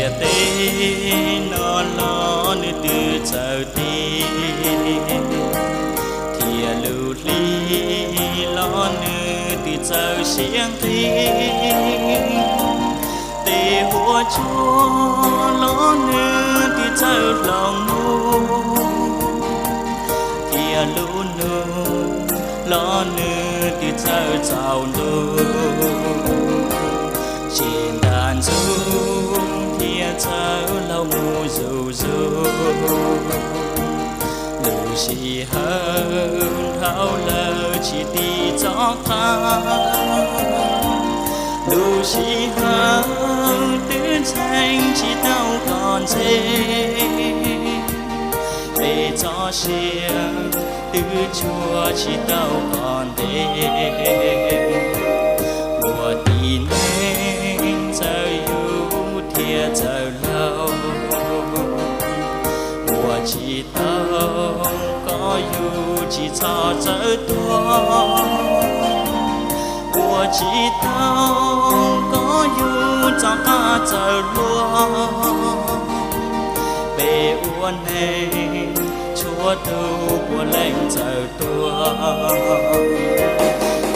Ntiaj teb no los nws twb txawj tij, thiab lub hli los nws twb txawj siab nqig, tej huab cua los nws twb txawj hloov mus, thiab lub ntuj los nws twb txawj tsaus ntuj. Tsis ntas ntxub thiab txawj laug mus zuj zus, lub sij hawm dhau lawm tsis tiv txoj qab, lub sij hawm twb ntxeev tsis tau kom ntxeev, peb txoj sia twb tsuas tsis tau kom ntev. Ua tib neeg txawj yug thiab txawj laug, ua tsis tau kom yus tsis txhob txawj tuag, ua tsis tau kom yus txoj qab txawj hluas. Peb ua neeg tshuav tus puav leej txawj tuag,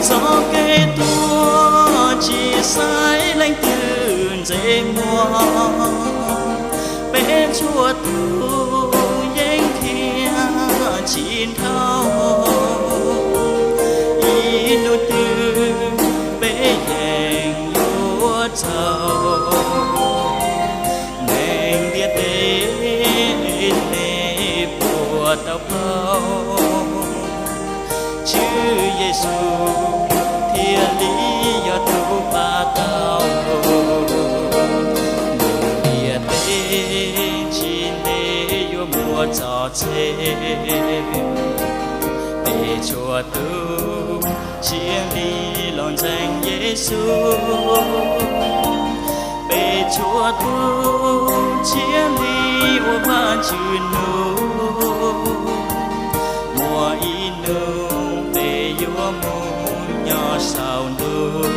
txoj kev tuag tsis xaiv leej twg ntsej muag. Peb tshuav tus yeej khiav tsis dhau, ib hnub twg peb yeej yuav txhaum. Neeg ntiaj teb, nej puas tau paub, Tswv Yexus thiaj li yog tus pab tau. Ntiaj teb tsis ntev yuav muaj txoj txhe, peb tshuav tus tsiaj li los ntseeg Yexus, peb tshuav tus tsiaj li ua Vajtswv nug. Muaj ib hnub peb yuav mus nyob saum ntuj,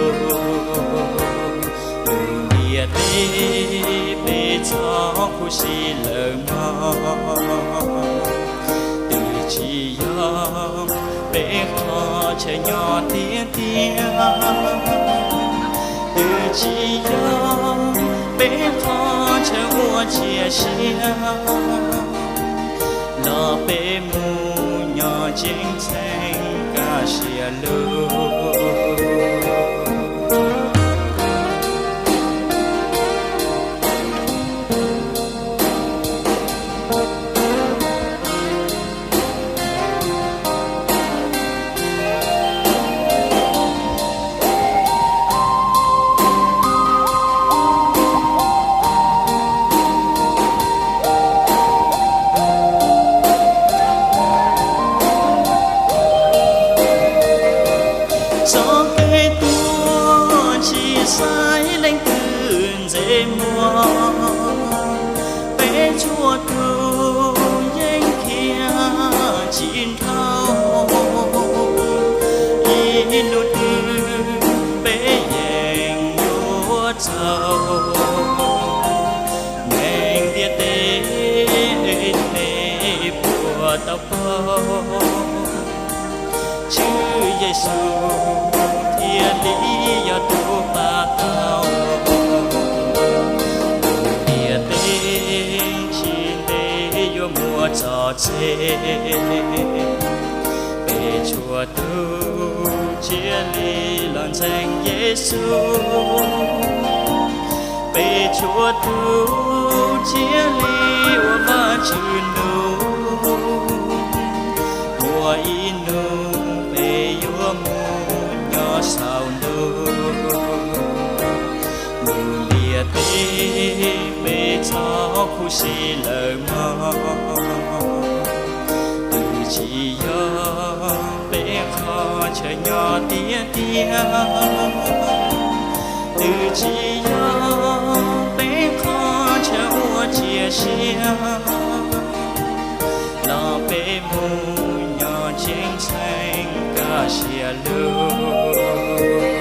ntiaj teb peb txhob khuv xim lawm mog. Twb tsis yog peb qhov chaw nyob tiag tiag, twb tsis yog peb qhov chaw ua tsiaj siab, los peb mus nyob ceeb tsheej kaj siab lug. Txoj kev tuag tsis xaiv leej twg ntsej muag, peb tshuav tus yeej khiav tsis dhau, ib hnub twg peb yeej yuav txhaum. Neeg ntiaj teb, nej puas tau paub, Tswv Yexus thiaj li yog tus pab tau. Ntiaj teb tsis ntev yuav muaj txoj txhe, peb tshuav tus tsiaj li los ntseeg Yexus, peb tshuav tus tsiaj li ua Vajtswv nug. Muaj ib hnub peb yuav mus nyob saum ntuj, ntiaj teb peb txhob khuv xim lawm mog. Twb tsis yog peb qhov chaw nyob tiag tiag, twb tsis yog peb qhov chaw ua tsiaj siab, los peb mus nyob ceeb tsheej kaj siab lug.